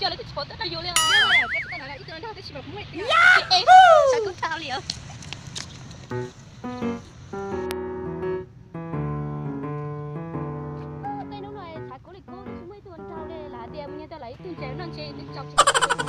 Lawv twb tsis pom tuaj rau yus li os. Xav kuv tau li os. Tej hnub no xav kub li kub, tsis muaj ib tug nrog li, lam hais tias mus nyiag tau lawv ib tug ntses noj ntses twb tso tsis tau.